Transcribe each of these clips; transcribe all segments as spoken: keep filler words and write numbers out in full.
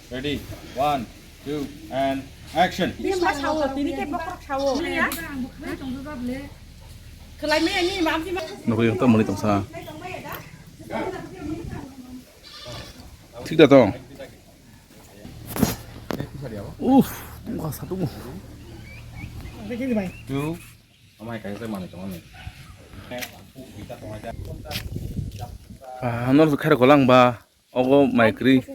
Ready, one, two, and action. Bima sawo, tini khe bokhorok sawo. Khlai maya ni mam ti ma. Nokho yong ta mani tongsa. Thik da tong. Uff, tongkha sa tongo. Two. Amai kaisa mani tongmani. Ah, nor khairok golang ba. Ogo mai kwrwi.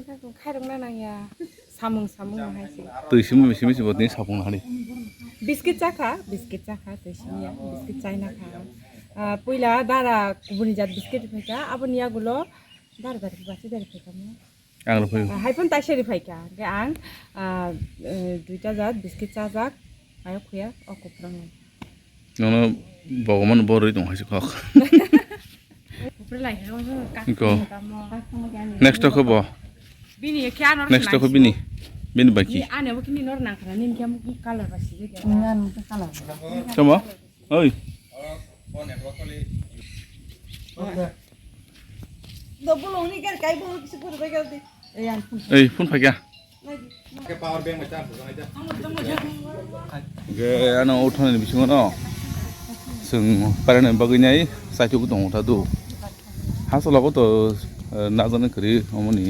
Khairokna nangya. Samung, samung no hai se. Twi simi, simi, simi, botni sapung hari. Biscuit chakha, biscuit chakha, twi simi ya, biscuit chaina kha. Ah, puila dara kubuni jat biscuit phaikha, aboni yagulo dara dara basi dara phaikha mo. Ang rw phaio. Ah, hai phone taisa ri phaikha, hwnkhe ang, ah, eh, duita jat biscuit chajak, ayok khuya, o kuphurang. Nono bogoman borwi tong hai se kok. Iko. Next to ko bo. Bini khe ano. Next to ko bini. Bini baki. Ani abo kini nor nang khana nin khe color ba sijak ya. Ngan color. Tamo? Oi. Double only kar kai bo kisi pur bai kar di. Ei, ang phone. Ei, phone phaikha. Power bank mai charge. Ge ano uthani bisingo no. Sung parani bagwi nai saitu tongo ta do. Hasolo bo to, eh, najani kri omoni.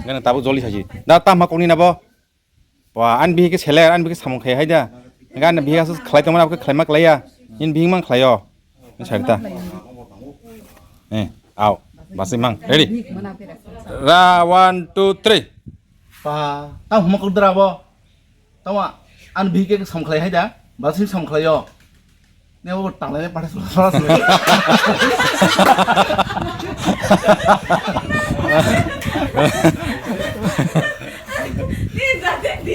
Gana tabo joli saji. Da tama kongni nabo. Wa, ani bihik khe seler, ani bihik khe samung khai hai da. Hingke ani bihik aswk khlai tongmani, abo khe khlaima klaiya. Nini bihik mang khlaio. Ni sari ta. Eh, au. Basi mang. Ready? Ra, one, two, three. Pa, tamo huma kudra bo. Tamo ani bihik khe samung khlai hai da. Basi samung khlaio. Ne, o tanglai ne, pathai sura sura sura.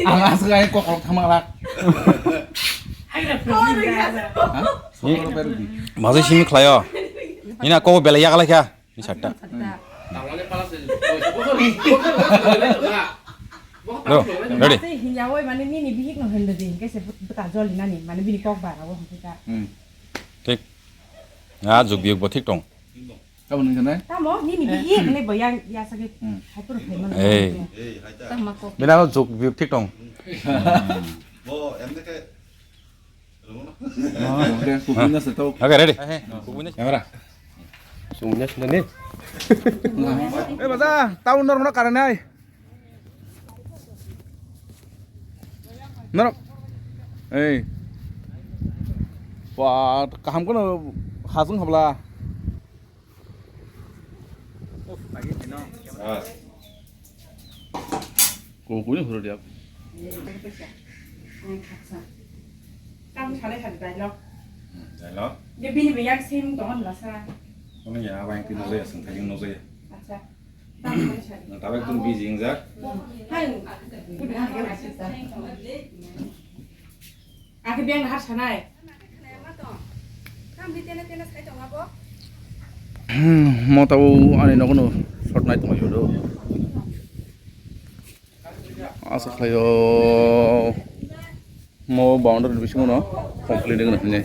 Ang aswk ai kokrok thangma lak. Ha? Masai simi khlaio. Nini kok belai yakalai kha. Ni satta. Lo, ready? Tei hinya wai mane nini bihik no hendo di, hingke se bwta joli nani, mane bini kok bara o hingke ta. Hmm. Thik. Ah, jug biyuk bo thik tong. Tamo nung sanai? Tamo, nini bihik ne bo yang ya sagi. Hmm. Hai pur hai mano. Ei. Tamo kok. Bina lo jug biyuk thik tong. Bo, em de ke. Okay, ready? Camera. Sungnya sini nih. Eh, baza, tahu nor mana karena ai. Nor. Eh. Wah, kaham kono hasung habla. Kokoni horo dia. Tamo salai sadi dialogue. Dialogue. Dia bini bayang sim tongon lasa. Kono ya, apa yang kini saya sengkajing no saya. Acha. Tamo salai sadi. Nah, tapi itu busy yang zak. Hai. Akhe biyang nahar sanai. Hmm, mota o ani nogo no shot nai tongma jodo. Asa khlaio mo boundary bisingo no complete wngna hinwi.